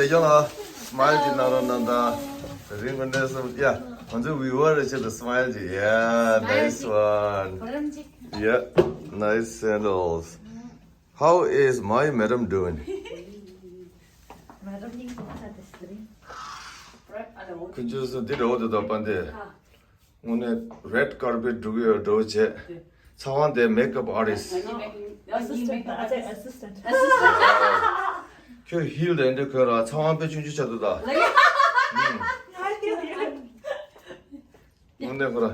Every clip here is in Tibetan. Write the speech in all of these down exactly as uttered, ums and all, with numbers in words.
ཡང་ལ་སྨའིལ་ཅིག་གནང་རོགས་གནང་དང་། རིང་པོ་གནས་སོང་། ཡ། ང་ཚོའི་བིའུ་ཝར་རེ་ཆེད་དུ་སྨའིལ་ཅིག་ཡ། Nice one. Yeah, nice sandals. How is my madam doing? Madam, you can have this three. ཁོ་ཚོས་འདི་འདྲ་བོ་དེ་དག་པ་འདི། དངོས་གནས་red carpet འགྲོ་གི་ཡོད་འགྲོ་བྱས། ཚེ་དབང་དེ་makeup artist. Assistant. Assistant. ཁྱོད་ཧིལ་དེ་འདྲ་གོན་ར་ཚེ་དབང་དཔེ་ཆུང་ཆུང་ཆགས་འདུག་ད། དངོས་གནས་ཁོ་ར།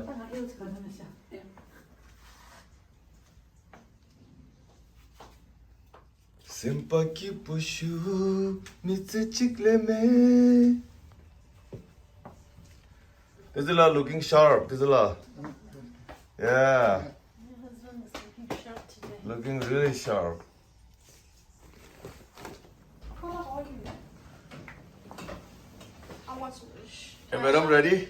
སེམས་པ་སྐྱིད་པོ་ཞུ། མི་ཚེ་གཅིག་ལས་མེད། Tezila looking sharp, Tezila. Yeah. My husband is looking sharp today. Looking really sharp. I want some. Hey, madam, ready?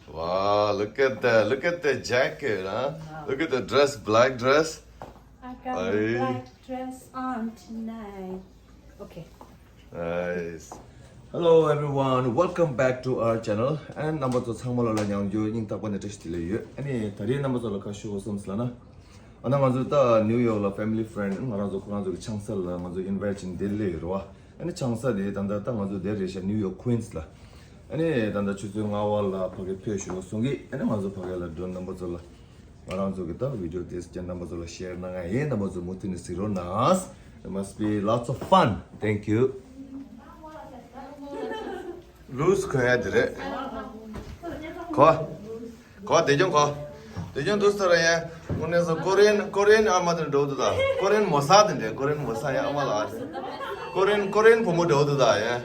Wow, look at that. Look at the jacket, huh? Look at the dress, black dress. I got my black dress on tonight. Okay. Nice. Hello everyone, welcome back to our channel. And རྣམ་པ་ཚོ་ཚང་མ་ལ་ལ་ཉམས་འགྱུར་སྙིང་ཐག་པ་ནས་བཀྲ་ཤིས་བདེ་ལེགས་ཡོད། ཨ་ནི་ད་རེས་རྣམ་པ་ཚོ་ལ་ཁ་ཤོ་བསམ་སླ་ན། ཨ་ན་ང་ཚོ་ད་ནིའུ་ཡོག་ལ་family friend ང་རང་ཚོ་ཁོ་རང་ཚོ་གི་ཆང་ས་ལ་ང་ཚོ་invite བྱིན་བདེ་ལེགས་རེད་བ། ཨ་ནི་ཆང་ས་དེ་ད་ལྟ་ད་ང་ཚོ་དེ་རེད་ཤག New York Queens ལ། ཨ་ནི་ད་ལྟ་ཆུ་ཚོད་ལྔ་པ་ལ་ཕ་གི་ཕེབས་ཞུ་བ་གསུང་གི། ཨ་ནི་ང་ཚོ་ཕ་གི་ལ་འགྲོ། རྣམ་པ་ཚོ་ལ་ང་རང་ཚོ་གི་ད་video དེ་ཅན་རྣམ་པ་ཚོ་ལ་share གནང་ང་ཡིན། རྣམ་པ་ཚོ་མུ་མཐུད་ནས་གཟིགས་རོགས་གནང་། It must be lots of fun. Thank you. Loose གོན་ཡ་དེ་རེད། གོ། གོ་དེ་ཀྱང་གོ། དེ་ཀྱང་འདུག་ས་ར་ཡ། དངོས་གནས་སུ་ཀོ་རེན་ཀོ་རེན་ཨ་མ་དེ་འགྲོ་འདུག་ད། ཀོ་རེན་མོ་ས་དེ་འདྲ། ཀོ་རེན་མོ་ས་ཡ་ཨ་མ་ལ་ཨ་དེ། ཀོ་རེན་ཀོ་རེན་བུ་མོ་འགྲོ་འདུག་ད་ཡ།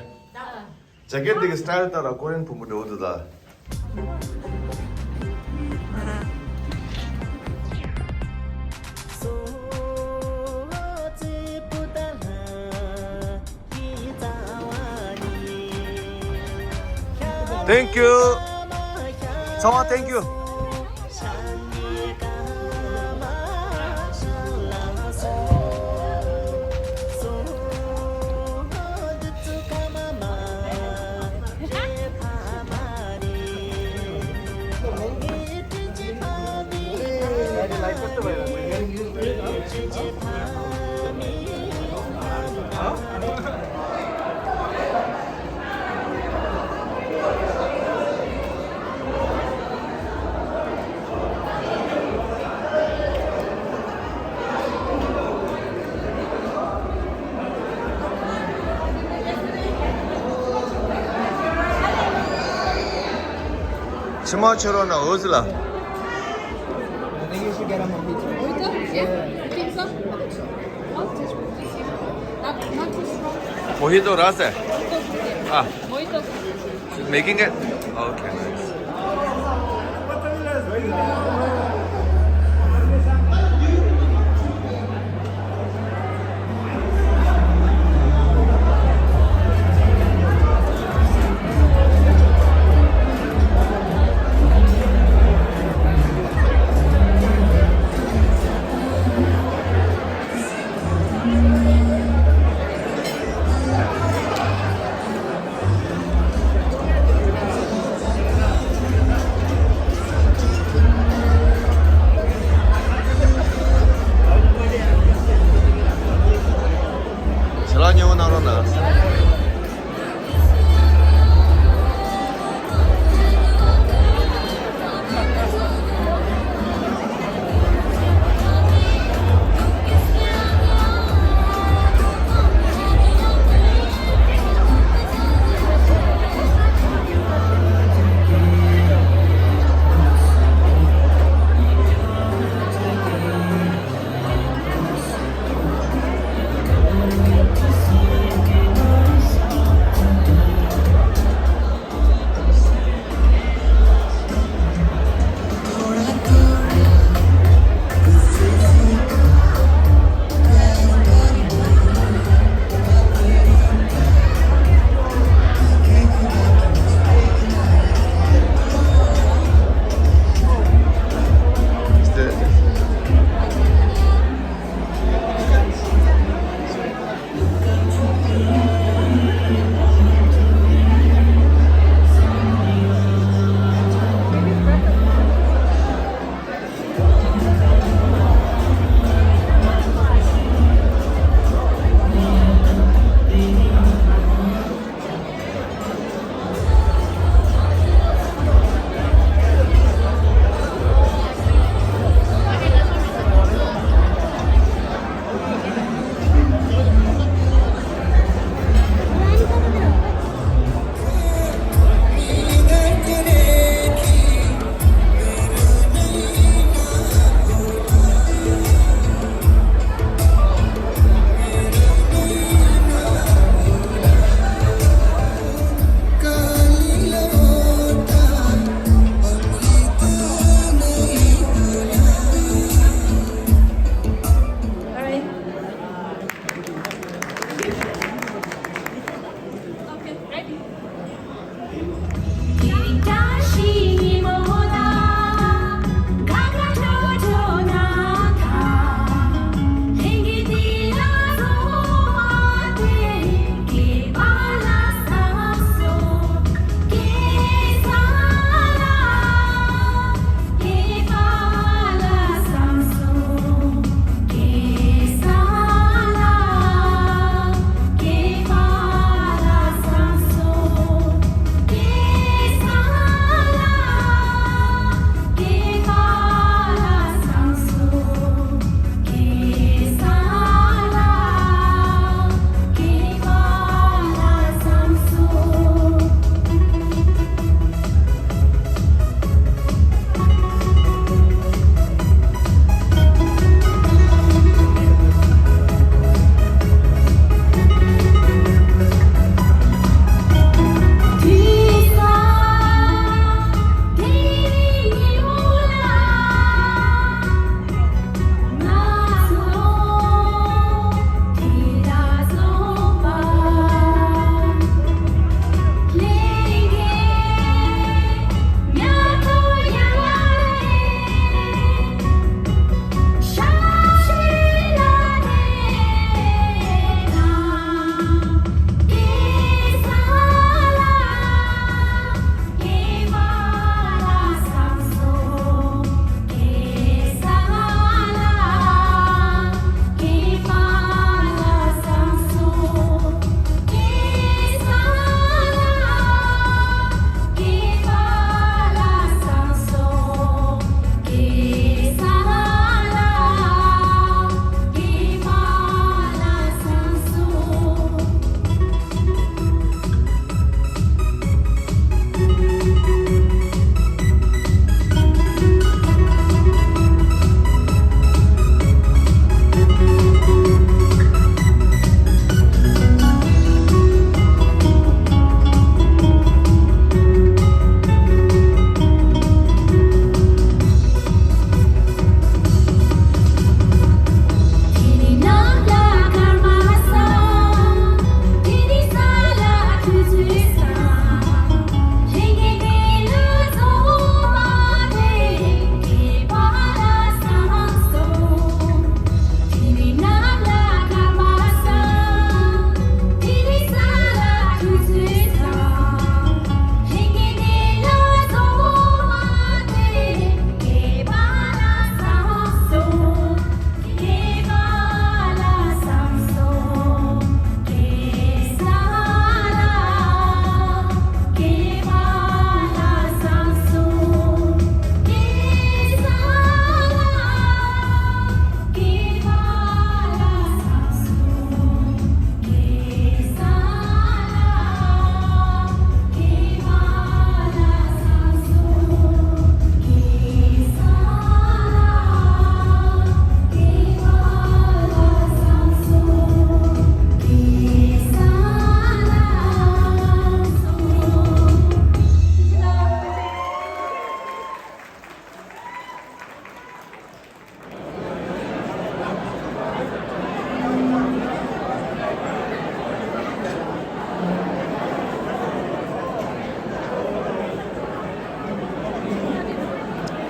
ཇེ་ཀེཊ་འདི་གི་style ལྟར་ཀོ་རེན་བུ་མོ་འགྲོ་འདུག་ད། Thank you. ཚང་མ་thank you. ཕྱི་མ་ཆོས་རོགས་ན་འོ་ཟི་ལ། Mojito? Yeah. Dim sum? Not, not too strong. Mojito ར་སེ། Mojito. Ah. Mojito. She's making it? Okay, nice.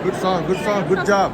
Good song, good song, good job.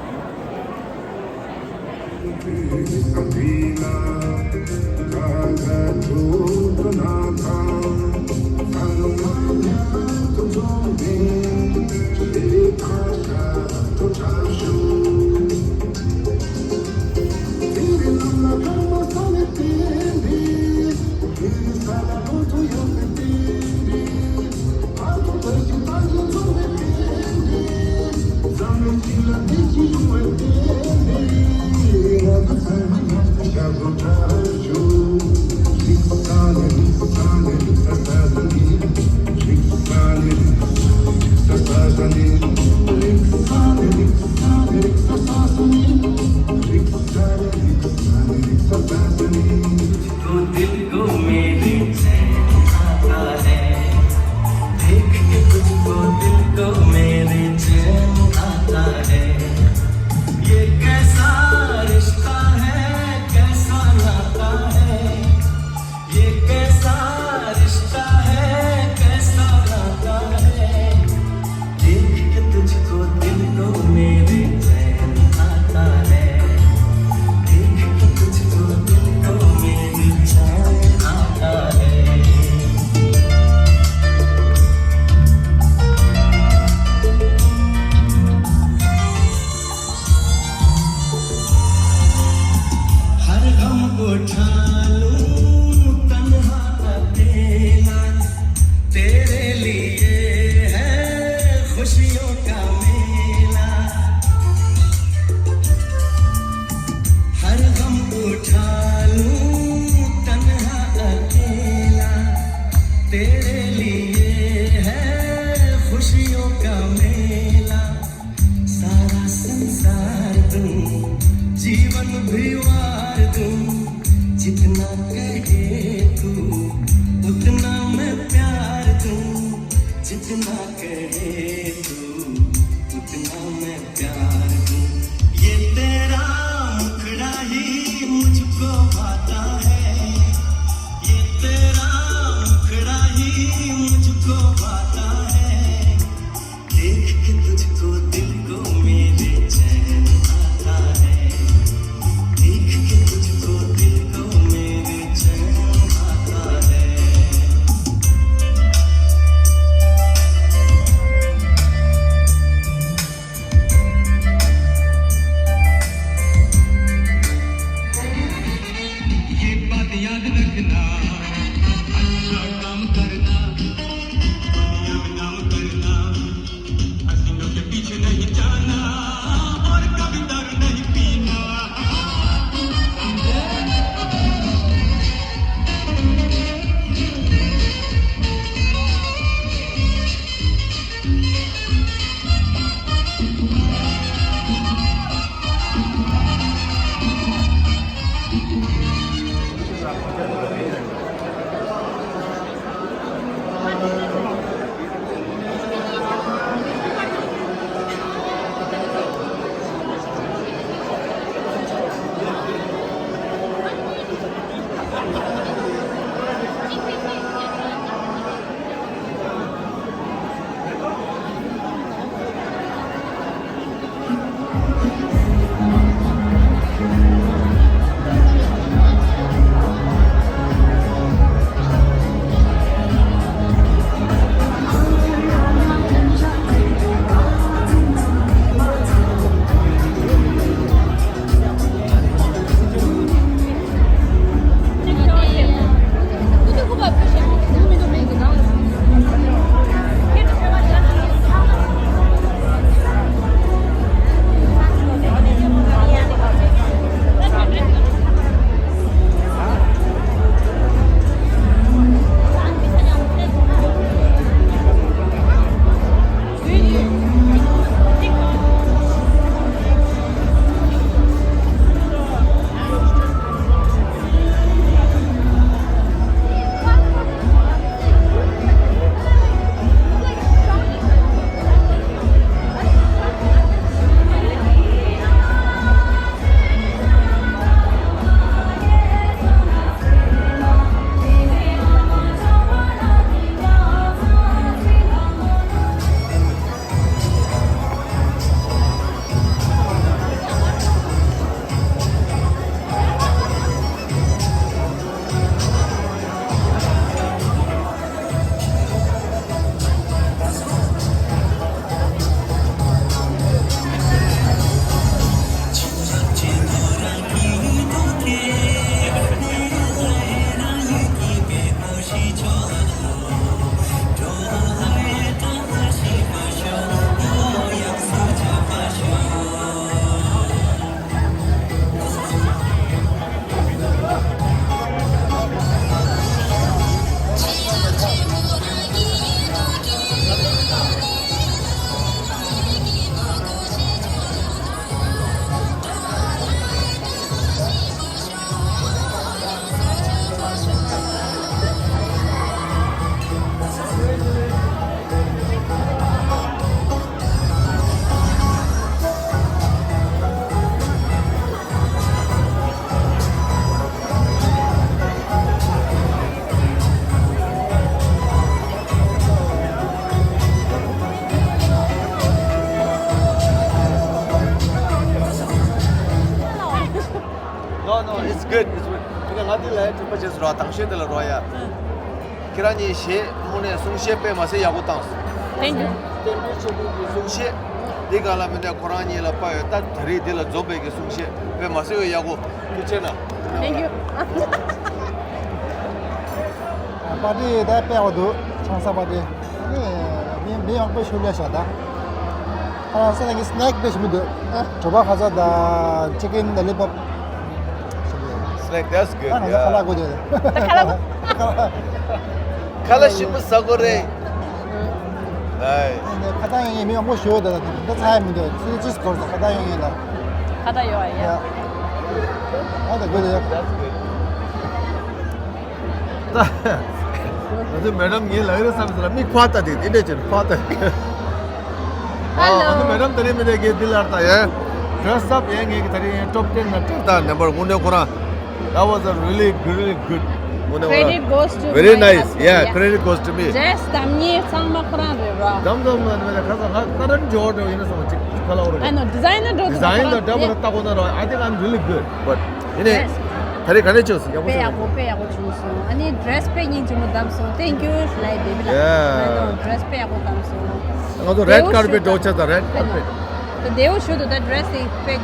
को दिल को मेरे चैन आता है, देख के तुझको दिल को मेरे चैन आता है। ये कैसा रिश्ता है, कैसा नाता है, ये कैसा रिश्ता है, कैसा नाता है। देख के तुझको दिल को मेरे चैन आता है, देख के तुझको दिल को मेरे चैन आता है। हर गम उठा लूं तन्हा अकेला, तेरे लिए है खुशियों का मेला। हर गम उठा लूं तन्हा अकेला, तेरे लिए है खुशियों का मेला। सारा संसार दूं, जीवन भी वार दूं, जितना कहे तू उतना मैं प्यार दूं, जितना कहे तू उतना मैं प्यार दूं। ये तेरा मुखड़ा ही मुझको भाता है, ये तेरा मुखड़ा ही मुझको भाता है। देख के तुझको दिल को मेरे चैन आता है, देख के तुझको दिल को मेरे चैन आता है। ལ་དྲན་པ་བྱས་སོང་ར། དང་ཤོས་དེ་ལ་རོ་ཡ། ཁྱེད་རང་གཉིས་གཞས་དངོས་གནས་གསུང་བཤད་དཔེ་མ་སྲིད་ཡག་པོ་བཏང་སོང་། Thank you. བསྟན་འགྲོའི་ཆོས་སྐུ་གི་གསུང་བཤད་འདི་ག་ལ་མི་འདྲ། ཁོ་རང་གཉིས་ལ་དཔའ་ཡོད། ད་ད་རེས་འདི་ལ་འཛོམས་པའི་གི་གསུང་བཤད་དཔེ་མ་སྲིད་ཡག་པོ། ཐུགས་རྗེ་ཆེ་གནང་། Thank you. པར་ཏི་ད་དཔེ་ཡག་པོ་འདུག་ཆང་ས་པར་ཏི། ཨ་ནི་མི་མི་མང་པོ་ཞིག་སླེབས་ཤག་ད། ཁ་ལག་ཟ་ནས་ཀྱི་སི་ནེག་དཔེ་ཞིམ་པོ་འདུག་ཨ། གྲོ་པ་ཁ་ཟ་དང་ཅི་ཀིན་ལོ་ལི་པོབ། Snack, that's good. ང་ཚོ་ཁ་ལག་དགོས་འདུག་ད་ཁ་ལག་ཁ་ལག་ཞིམ་པོ་ཟ་དགོས་རེད། Nice. ཁ་བཏང་ཡོང་མཁན་མི་མང་པོ་ཞིག་ཡོད་ད། ད་ཚ་ཡ་མི་འདུག་ཚིག་ཅིས་གོར་ད་ཁ་བཏང་ཡོང་མཁན་ད། ཁ་བཏང་ཡོང་ཡ། ཡ། ཨ་ད་དགོས་འདུག་ཡ། That's good. ད། ང་ཚོའི་མེ་ཌམ་ངའི་ལག་རེ་བསམ་ཟེར་ལ་མིག་ཕར་ལྟ་དེ་དེ་འདྲས་བྱས་ནས་ཕར་ལྟ། Hello. ཨ་ང་ཚོ་མེ་ཌམ་དེ་རིང་མི་དེ་གའི་འདི་ལ་ལྟ་ཡ། Dress up ཡ་ངའི་གི་དེ་རིང་top ten ནང་བྲིས་ད་ནམ་བར་དངོས་གནས་ཁོ་རང་། That was a really, really good. དངོས་གནས་ཁོ་རང་། Credit goes to very nice. Yeah, credit goes to me. Dress བདམས་མཁན་ཚང་མ་ཁོ་རང་རེད་ར། བདམས་བདམས་ལ་ནི་ཁ་སང་ང་ཀ་རན་ཇོ་ཌོ་ཡིན་ན་སོང་ཅིག་ཁ་ལ་འོ་རེད། I know, designer འགྲོ་འདུག་ཁོ་རང་། Designer འདྲ་པོ་ར་ལྟ་དགོས་ན་ར། I think I'm really good. But ཡིན་ནའི། Yes. ད་རེས་ག་འདྲས་བྱུང་སོང་། ཡག་པོ་དཔེ་ཡག་པོ་བྱུང་སོང་། ཨ་ནི་dress དཔེ་སྙིང་རྗེ་མོ་བདམས་སོང་། Thank you ལབ་baby ལ། Yeah. I know, dress དཔེ་ཡག་པོ་བདམས་སོང་། ང་ཚོ་red carpet འགྲོ་ཆ་ད་red carpet། བདེ་བོ་ཞུ་འདུག་ད་dress དེ་དཔེ་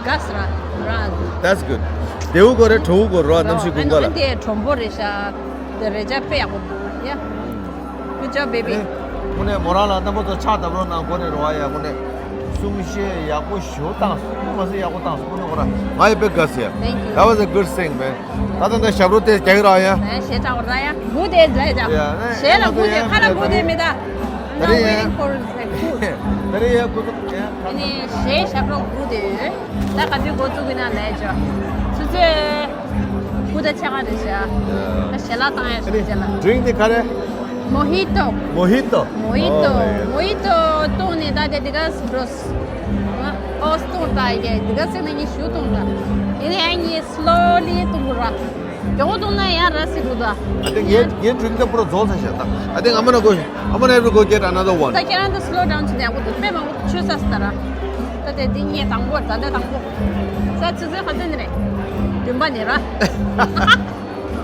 དགའ་སོང་ར། That's good. བདེ་བོ་དགོས་རེད། བྲོ་བོ་དགོས་རེད་ར། གནམ་གཤིས་ཀུན་དགའ་ལ། དེ་གྲོང་པོ་རེད་ཤག་དེ་རེད་ཤག་དཔེ་ཡག་པོ་འདུག་ཡ། Good job baby. དངོས་གནས་མོ་རང་ལ་རྣམ་པ་ཚོ་ཕྱག་བརྡབ་རོགས་གནང་། གོ་ནས་རོགས་ཡ། དངོས་གནས་གསུང་བཤད་ཡག་པོ་ཞེ་པོ་བཏང་སོང་། དཔེ་མ་སྲིད་ཡག་པོ་བཏང་སོང་། དངོས་གནས་ཁོ་རང་ང་ཡི་དཔེ་དགའ་སོང་ཡ། Thank you. That was a good thing, man. ད་ལྟ་འདི་ཞབས་བྲོ་དེ་རྒྱག་གི་ར་ཡ། ཨ་གཞས་གྲགས་པོ་ར་ཡ། གུ་དེ་ལ་ཡ། ཡ་གཞས་ལ་གུ་དེ་ཁ་ལ་གུ་དེ་མེད་ད། ད་རེས་ཡ། Waiting for the food. ད་རེས་ཡ་གུ་དེ་ཡ། ཨ་ནི་གཞས་ཞབས་བྲོ་གུ་དེ། ད་ག་དུས་འགོ་བཙུགས་ཀྱི་ན་ལས་ཅོ། ཆུ་ཚོད་དགུ་དང་ཕྱེད་ཀ་རེད་ཤག་ད་ཞལ་ལག་བཏང་ཡ་ཞིག་ཅེ་ལ། Drink དེ་ག་རེ། Mojito. Mojito. Mojito. Oh, yeah. Mojito བཏུང་ནས་ད་དེ་དེ་ག་འགྲོ། ཨོ་བཏུང་ད་ཡ་དེ་ག་སེ་ན་ངས་ཞུ་བཏུང་ད། ཡིན་ནའི་ངས་slowly བཏུང་གི་ར། མགྱོགས་པོ་བཏུང་ན་ཡང་ར་སི་གུ་ད། I think ངའི་ངའི་drink དེ་པུ་ར་རྫོགས་ཚར་ཤག་ད། I think I'm gonna go. I'm gonna have to go get another one. ད་ཁྱེད་རང་ད་slow down བྱེད་ན་ཡག་པོ་འདུག་དཔེ་མང་པོ་མཆོད་ས་སི་ད་ར། ད་དེ་འདི་ངས་དང་པོ་ད་ལྟ་དང་པོ། ས་ཆུ་ཚོད་ག་ཚོད་ནས་རེད། བདུན་པ་ནས་ར།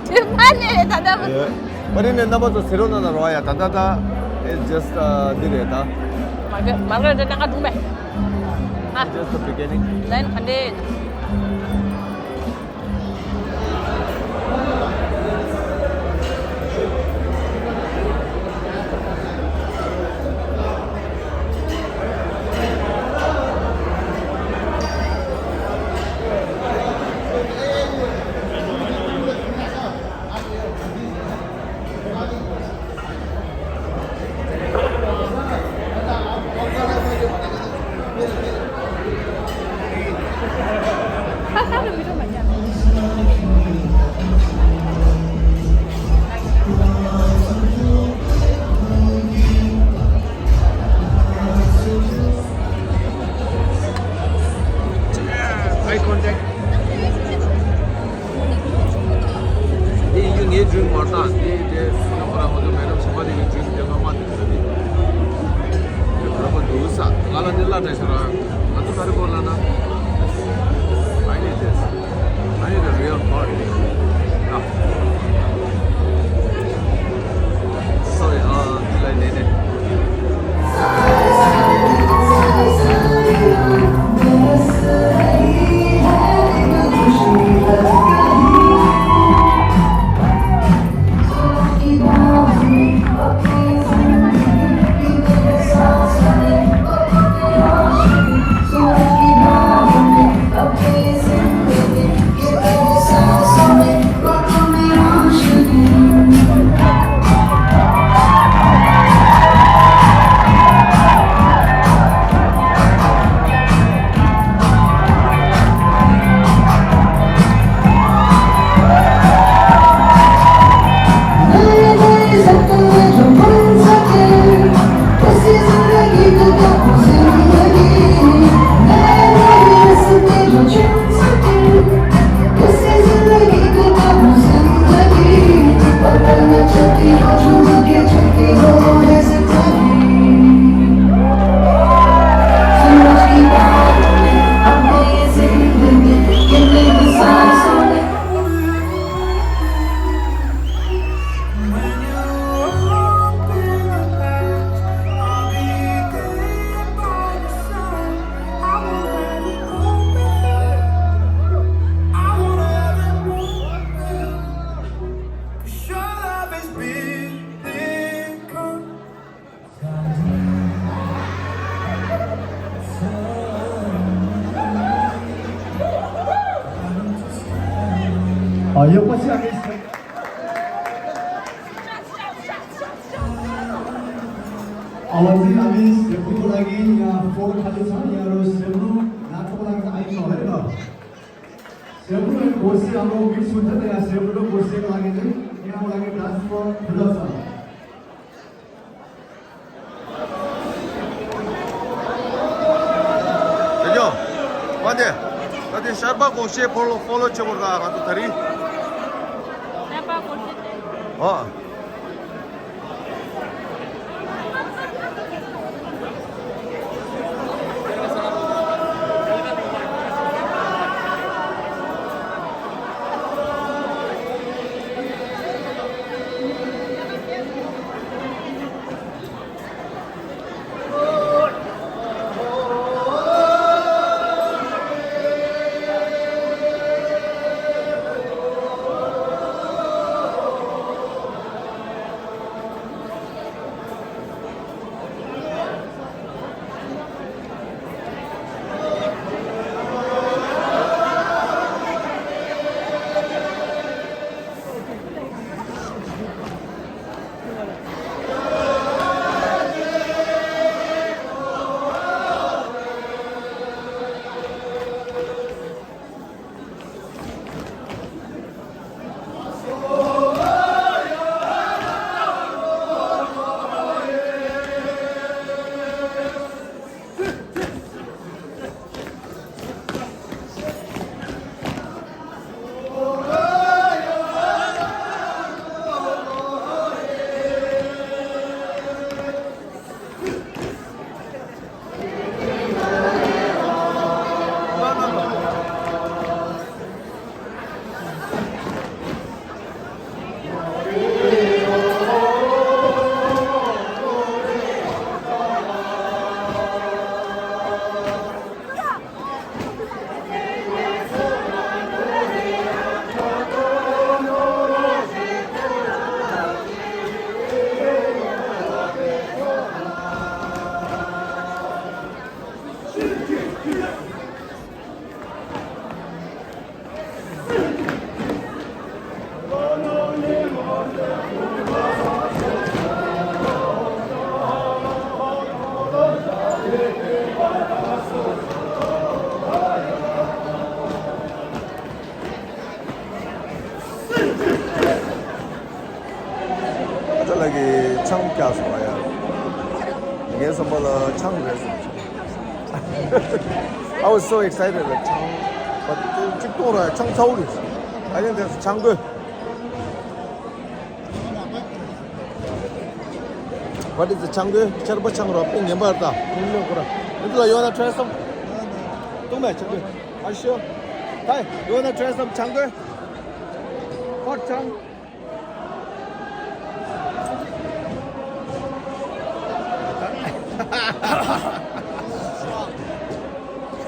བདུན་པ་ནས་རེད་ད་ལྟ། Yeah. པ་རི་ནས་རྣམ་པ་ཚོ་ཟེར་རོགས་གནང་ན་རོགས་ཡ། ད་ད་ད། It's just uh, འདི་རེད་ད། མ་གི་མ་གི་དེ་ནང་ང་སྒྲུང་མེད། ཨ། Just the beginning. ལན་ག་འདྲས། Eye contact. འདི་ཡིན་རྒྱུ་ངའི་drink མ་རེད་ད། འདི་དེ་ང་ཁོ་རང་ང་ཚོ་མེ་ཌམ་ཞིང་པ་དེ་གི་drink དེ་ང་མ་དེ་ཟེར་དེ། དེ་ག་རེ་པོ་འདུག་ས། ང་ལ་འདི་བླ་བྲེ་ཤོ་ར། ང་ཚོ་ག་རེ་པོ་ལ་ན། I need this. I need a real party. Ah. Sorry, uh, like, like, like. ཡག་པོ་ཞིག་ཨ་མི་ཨ་ཝ་ཛི་ཨ་མི་སེ་པུ་ལ་གི་ཡ་ཕོར་ཁ་ལེ་ཚང་ཡ་རོ་སེ་པུ་ན་ཁོ་ལ་གི་ཨ་ཡིན་ནོ་རེད་ལོ། སེ་པུ་ལ་གོ་སེ་ཨ་མོ་གི་སུ་ཐ་ཡ་སེ་པུ་ལ་གོ་སེ་ལ་གི་ནི་ཡ་ལ་གི་dance for Buddha ཚང་། དེ་ཉོ། བ་དེ། ད་དེ་ཤར་པ་གོང་ཤེས་ཕོ་ལོ་ཕོ་ལོ་ཆེ་བོར་ག་ང་ཚོ་ད་རིང་། ཨོ། ཨ་ཅག་ལགས་ཀྱིས་ཆང་བཀྱགས་སོང་བ་ཡ། ངའི་བསམ་པ་ལ་ཆང་རེད་ཟེར། I was so excited, like, ཆང་། But གཅིག་གཏོང་ར་ཆང་ཚ་བོ་རེད། I think that's ཆང་གོས། What is the ཆང་གོས། ཆར་པ་ཆང་ར་དཔེ་ངན་པ་རེད་ད། ངན་པ་ཁོ་ར། ཨ་ཅག་ལགས། You wanna try some? གཏོང་མེད་ཆང་གོས། Are you sure? Hi, you wanna try some ཆང་གོས། Hot ཆང་།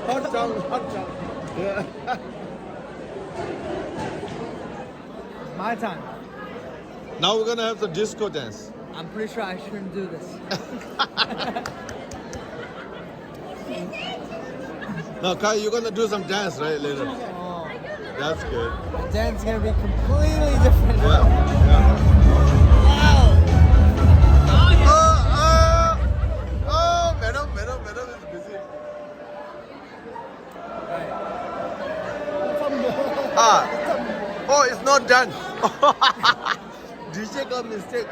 Hot ཆང་། Hot ཆང་། Yeah. My time. Now we're gonna have the disco dance. I'm pretty sure I shouldn't do this. No, Kai, you're gonna do some dance, right, later? Oh. That's good. The dance is gonna be completely different. Yeah, yeah. Wow. Oh, oh, oh, madam, madam, madam is busy. Ah. Oh, it's not done. D J got mistake.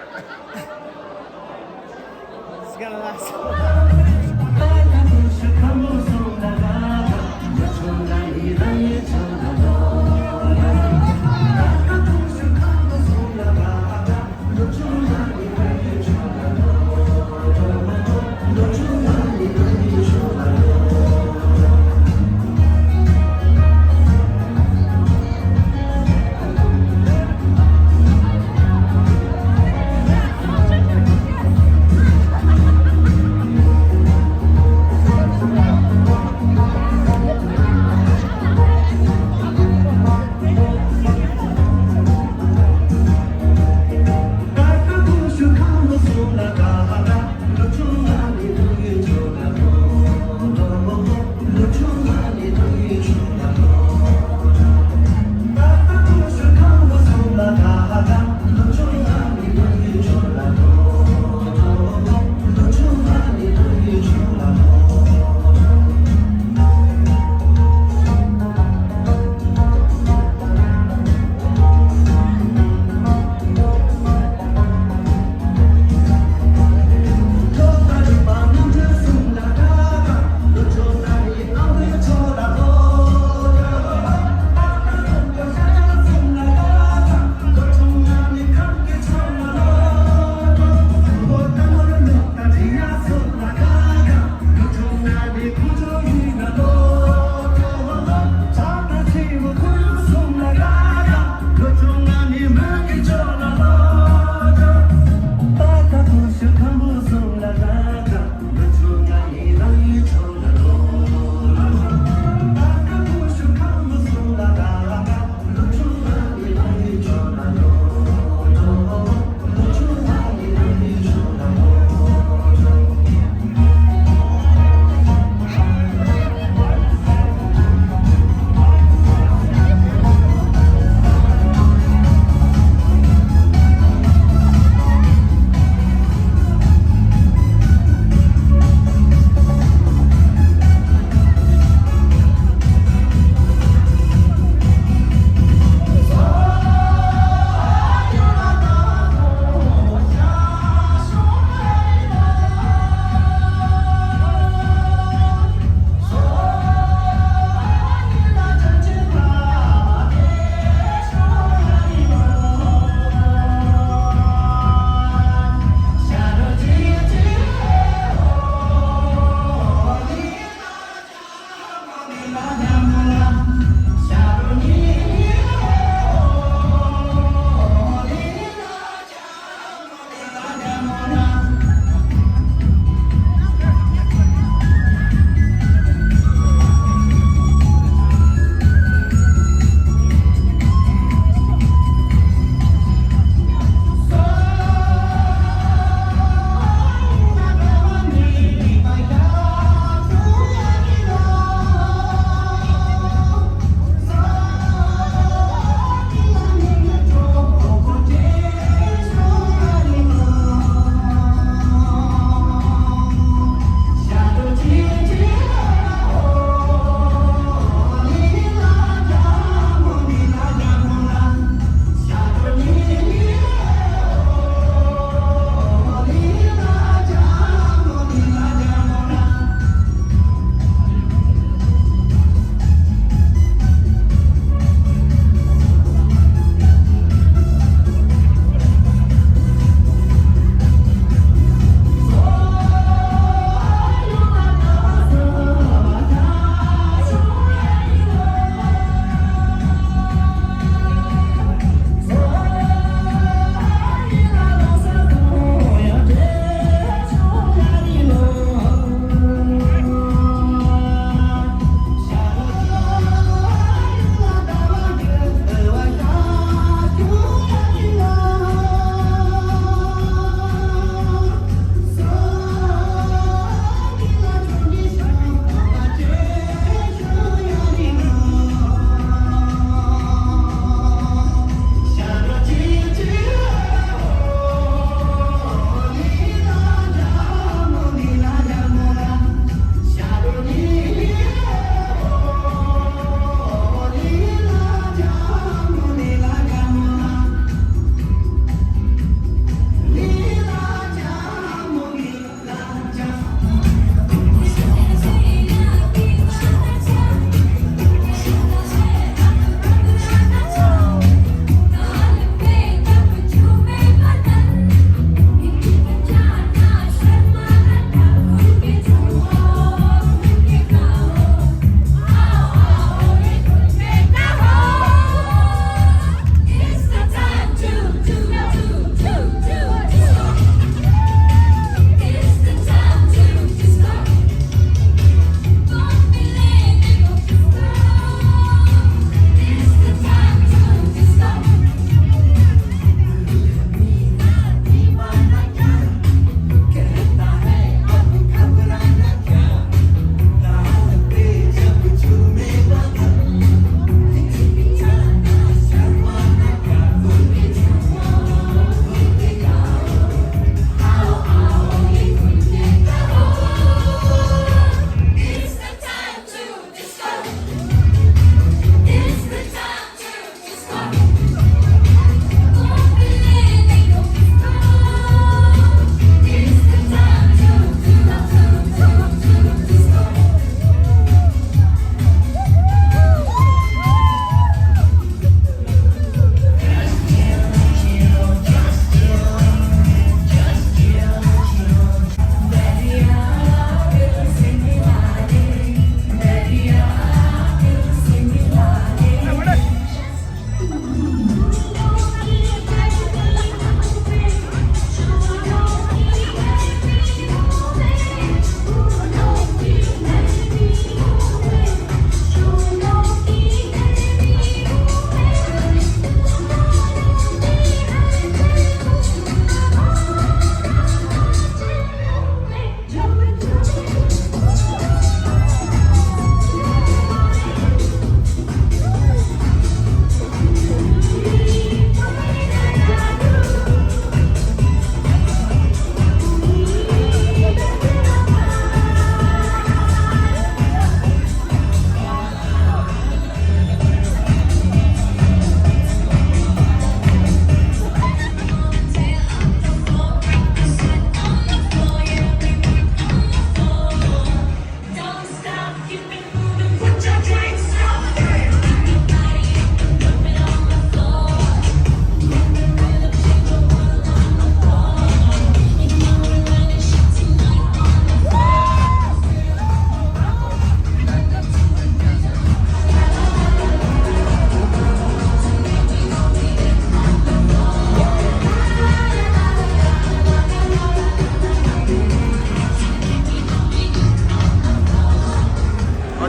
It's gonna last.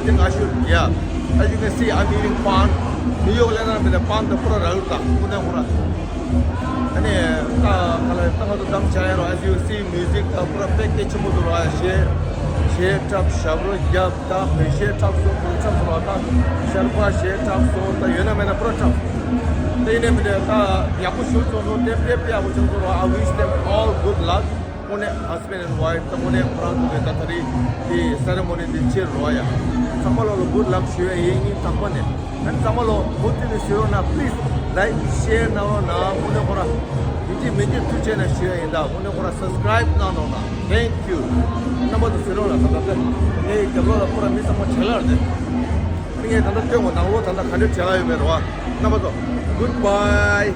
Think I should, yeah. As you can see, I'm eating pan. New York ལ་ན་མི་ལ་pan དང་པུ་ར་རག་ཡོད་ད། ཁོ་ན་ཁོ་ར། ཨ་ནི་ད་ག་ལ་ད་ང་ཚོ་དམ་བཅའ་ཡ་རོ། As you see, music དང་པུ་ར་དཔེ་སྐད་ཆེན་པོ་འདུག་ར། གཞས་གཞས་འཁྲབ། ཞབས་བྲོ་རྒྱབ། ད་བོད་གཞས་འཁྲབ་སོང་། བོད་འཁྲབ་སོང་ར། ད་ཤར་པ་གཞས་འཁྲབ་སོང་། ད་ཡོད་ན་མེད་ན་པུ་ར་འཁྲབ་སོང་། ད་ཡིན་ནའི་མི་ལ་ད་ཡག་པོ་ཞིག་བྱུང་སོང་། དེ་དཔེ་དཔེ་ཡག་པོ་བྱུང་སོང་ར། I wish them all good luck. དངོས་གནས་husband and wife དང་དངོས་གནས་ཁོ་རང་ཚོ་གི་ད་ད་རེས་དེ་ceremony དེ་ཕྱིར་རོ་ཡ། ཚང་མ་ལོ་ལ་good luck ཞུ་ཡ་ཡིན། སྙིང་ཐག་པ་ནས། ཨ་ནི་ཚང་མ་ལོ་མུ་མཐུད་ནས་ཞུ་ཡོང་ན་please like share གནང་རོགས་གནང་། དངོས་གནས་ཁོ་རང་ཡིན་གཅིག་མིན་གཅིག་ཐུགས་ཆེ་ནས་ཞུ་ཡ་ཡིན་ད། དངོས་གནས་ཁོ་རང་subscribe གནང་རོགས་གནང་། Thank you. རྣམ་པ་ཚོ་ཞུ་རོགས་ལ། ད་ད་ད་ངའི་རྒྱབ་ལོགས་ལ་ཁོ་རང་མི་ཚང་མ་བྲེལ་ལ་རེད། ངས་ད་ལྟ་སྟོན་གོ། ནང་ལོགས་ད་ལྟ་ག་འདྲ་བྲེལ་ལ་ཡོད་མེད་རོ། རྣམ་པ་ཚོ་goodbye།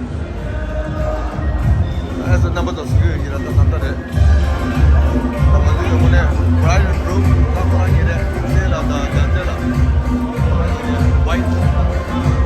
ཨ་ཟེར་རྣམ་པ་ཚོ་སུ་ཡོད་ཡིན་ན་ད་ད་ལྟ་རེད། ད་ང་ཚོའི་ཡོང་སྒོ་ནས་bride and groom ད་ཁོ་རང་གཉིས་རེད། ཚེ་ལ་དང་རྒྱལ་མཚན་ལ་ཁོ་རང་གཉིས་རེད། white